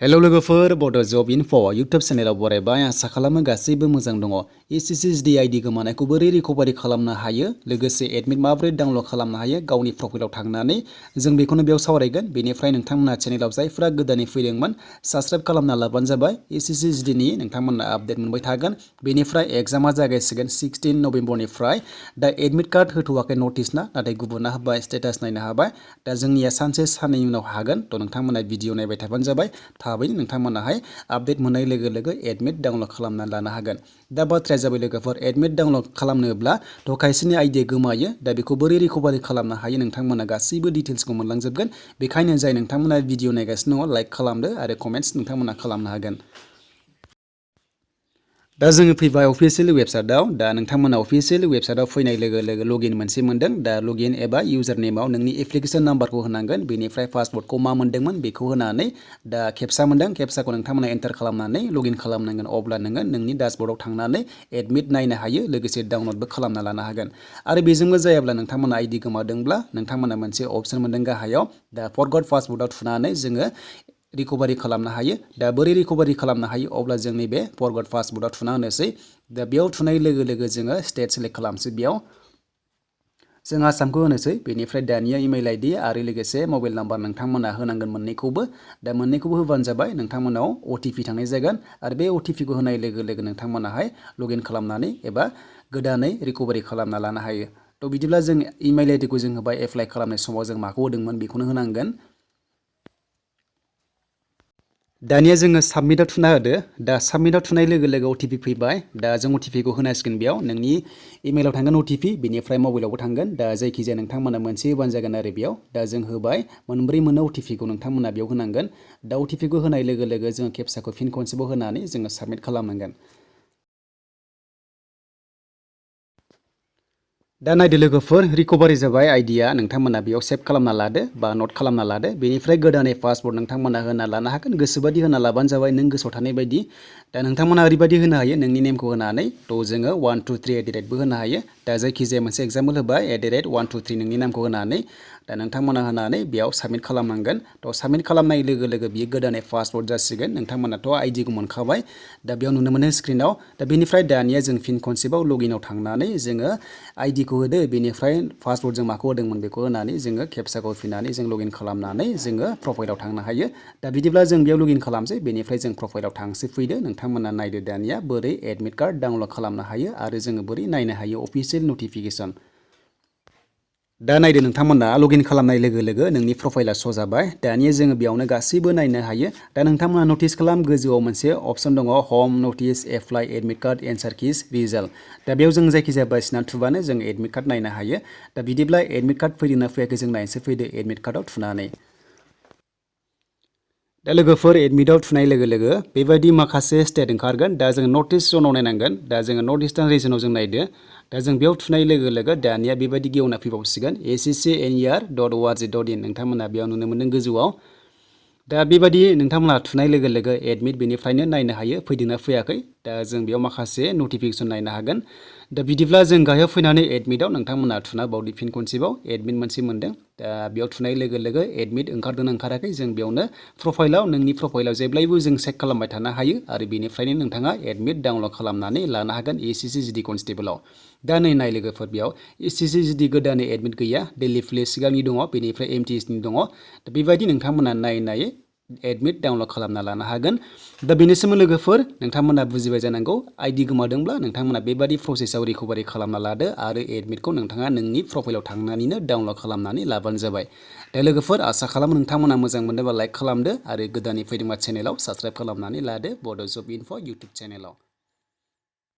Hello लोगोफोर बड' जब enough' YouTube चेनेलाव बरायबाय आसा खालामो गासैबो मोजां दङ। एसएससी जीडी आईडी गोमानायखौ बोरै रिकभारि खालामनो हायो लोगोसे एडमिट माबोरै डाउनलड खालामनो हायो गावनि प्रफाइलाव थांनानै जों बेखौनो बेयाव सावरायगोन। बेनिफ्राय नोंथांमोना चेनेलाव जायफोरा गोदानै फैदोंमोन साबस्क्राइब खालामना लाबानो जाबाय। एसएससी जीडीनि नोंथांमोना आपडेट मोनबाय थागोन। बेनिफ्राय एग्जामा जागायसिगोन 16 नभेम्बरनिफ्राय। दा एडमिट कार्ड होथ'वाखै नटिस ना, नाथाय गुबुना होबाय, स्टेटास नायनो हाबाय। दा जोंनिया सानसे साननैनि उनाव हागोन। थ' नोंथांमोना भिडिअ नायबाय थाबानो जाबाय। थाबैनो नोंथांमोनाहाय आपडेट मोननाय लोगो लोगो एडमिट डाउनलड खालामना लानो हागोन। दा बाथ्राया जाबाय लोगोफोर, एडमिट डाउनलड खालामनोब्ला थ' खायसेनि आइडिया गोमायो। दा बेखौ बोरै रिकभारि खालामनो हायो नोंथांमोना गासैबो डिटेल्सखौ मोनलांजोबगोन। बेखायनो जाय नोंथांमोना भिडिअ नायगासिनो दङ लाइक खालामदो आरो कमेन्ट्स नोंथांमोना खालामनो हागोन। दा जोङो फैबाय अफिसियेल वेबसाइटआव। दा नोंथांमोना अफिसियेल वेबसाइटआव फैनाय लोगो लोगो लगइन मोनसे मोनदों। दा लगइन एबा इउजार नेमाव नोंनि एप्लिकेसन नाम्बारखौ होनांगोन। बेनिफ्राय पासवर्डखौ मा मोनदोंमोन बेखौ होनानै दा खेबसा मोनदों, खेबसाखौ नोंथांमोना एन्टार खालामनानै लगइन खालामनांगोन। अब्ला नोङो नोंनि डासबर्डआव थांनानै एडमिट नायनो हायो, लोगोसे डाउनलडबो खालामना लानो हागोन। आरो बेजोंबो जायाब्ला नोंथांमोना आइडि गोमादोंब्ला नोंथांमोना मोनसे अपसन मोनदों गाहायाव। दा फरगट पासवर्डआव थुनानै जोङो रिकभारि खालामनो हायो। दा बोरै रिकभारि खालामनो हायो अब्ला जों नैबे फरगट पासवर्डआव थुना होनोसै। दा बेयाव थुनाय लोगो लोगो जोङो स्टेट सेलेक्ट खालामसै। बेयाव जों आसामखौ होनोसै। बेनिफ्राय दानिया इमेल आइडि आरो लोगोसे मबाइल नाम्बार नोंथांमोना होनांगोन मोननैखौबो। दा मोननैखौबो होबानो जाबाय। नोंथांमोनाव अटिपि थांनाय जागोन आरो बे अटिपिखौ होनाय लोगो लोगो नोंथांमोनाहाय लगइन खालामनानै एबा गोदानै रिकभारि खालामना लानो हायो। थ' बिदिब्ला जों इमेल आइडिखौ जों होबाय। एप्लाइ खालामनाय समाव जों माखौ होदोंमोन बेखौनो होनांगोन। दानिया जोङो साबमिटआव थुना होदो। दा साबमिटआव थुनाय लोगो लोगो अटिपि फैबाय। दा जों अटिपिखौ होनांसिगोन। बेयाव नोंनि इमेलाव थांगोन अटिपि, बेनिफ्राय मबाइलावबो थांगोन। दा जायखिजाया नोंथांमोना मोनसे होबानो जागोन आरो बेयाव। दा जों होबाय मोनब्रै मोनो अटिपिखौ नोंथांमोना बेयाव होनांगोन। दा अटिपिखौ होनाय लोगो लोगो जोङो खेबसाखौ फिन खनसेबाव होनानै जोङो साबमिट खालामनांगोन। दा नायदो लोगोफोर, रिकभारि जाबाय आइडिया। नोंथांमोना बेयाव सेभ खालामना लादो बा नट खालामना लादो। बेनिफ्राय गोदानै पासवर्ड नोंथांमोना होना लानो हागोन। गोसोबादि होना लाबानो जाबाय, नों गोसोआव थानाय बायदि। दा नोंथांमोना ओरैबायदि होनो हायो नोंनि नेमखौ होनानै। थ' जोङो 1 2 3 @ बो होनो हायो। दा जायखिजाया मोनसे एग्जाम्पल होबाय @ 1 2 3 नोंनि नामखौ होनानै दा नोंथांमोना होनानै बेयाव साबमिट खालामनांगोन। थ' साबमिट खालामनाय लोगो लोगो बियो गोदानै पासवर्ड जासिगोन। नोंथांमोनाथ' आइडिखौ मोनखाबाय। दा बेयाव नुनो मोनो स्क्रिनाव। दा बेनिफ्राय दानिया जों फिन खनसेबाव लगइनआव थांनानै जोङो आइडिखौ होदो। बेनिफ्राय पासवर्ड जों माखौ होदोंमोन बेखौ होनानै जोङो खेबसाखौ फैनानै जों लगइन खालामनानै जोङो प्रफाइलाव थांनो हायो। दा बिदिब्ला जों बेयाव लगइन खालामसै। बेनिफ्राय जों प्रफाइलाव थांसै। फैदो नोंथांमोना नायदो दानिया बोरै एडमिट कार्ड डाउनलड खालामनो हायो आरो जोङो बोरै नायनो हायो अफिसियेल नटिफिकेसन। दा नायदो नोंथांमोना लगइन खालामनाय लोगो लोगो नोंनि प्रफाइला श' जाबाय। दानिया जोङो बेयावनो गासैबो नायनो हायो। दा नोंथांमोना नटिस खालाम, गोजौआव मोनसे अपसन दङ हम, नटिस, एप्लाइ, एडमिट कार्ड, एन्सार किस, रिजाल्ट। दा बेयाव जों जायखिजाया बासिना थुबानो जों एडमिट कार्ड नायनो हायो। दा बिदिब्ला एडमिट कार्ड फैदोंना फैयाखै जों नायनोसै। फैदो एडमिट कार्डआव थुनानै। दा लोगोफोर एडमिटआव थुनाय लोगो लोगो बेबायदि माखासे स्टेट ओंखारगोन। दा जों नर्थ इस्ट जनाव नायनांगन। दा जोङो नर्थ इस्टार्न रिजनाव जों नायदो। दा जों बेयाव थुनाय लोगो लोगो दानिया बेबायदि गेवना फैबावसिगोन sscner.org.in नोंथांमोना बेयाव नुनो मोनदों गोजौआव। दा बेबायदि नोंथांमोना थुनाय लोगो लोगो एडमिट बेनिफ्रायनो नायनो हायो फैदोंना फैयाखै। दा जों बेयाव माखासे नटिफिकेसन नायनो हागोन। दा बिदिब्ला जों गाहायाव फैनानै एडमिटआव नोंथांमोना थुना बावदि फिन खनसेबाव एडमिट मोनसे मोनदों। दा बेयाव थुनाय लोगो लोगो एडमिट ओंखारदोंना ओंखाराखै जों बेयावनो प्रफाइलाव नोंनि प्रफाइलाव जेब्लायबो जों चेक खालामबाय थानो हायो आरो बेनिफ्रायनो नोंथाङा एडमिट डाउनलड खालामनानै लानो हागोन SSC Gd कनस्टेबलाव। दा नै नाय लोगोफोर, बेयाव SSC Gd गोदानै एडमिट गैया। दिल्ली पुलिस सिगांनि दङ, बेनिफ्राय MTSनि दङ। दा बेबायदि नोंथांमोना नायै एडमिट डाउनलड खालामना लानो हागोन। दा बेनिसिम लोगोफोर, नोंथांमोना बुजिबाय जानांगौ। आइडि गोमादोंब्ला नोंथांमोना बेबायदि प्रसेसआव रिकभारि खालामना लादो आरो एडमिटखौ नोंथाङा नोंनि प्रफाइलाव थांनानैनो डाउनलड खालामनानै लाबानो जाबाय। दा लोगोफोर, आसा खालामो नोंथांमोना मोजां मोनदोंबा लाइक खालामदो आरो गोदानै फैदोंबा चेनेलाव साबस्क्राइब खालामनानै लादो बड' जब इनफ' इउटुब चेनेलाव।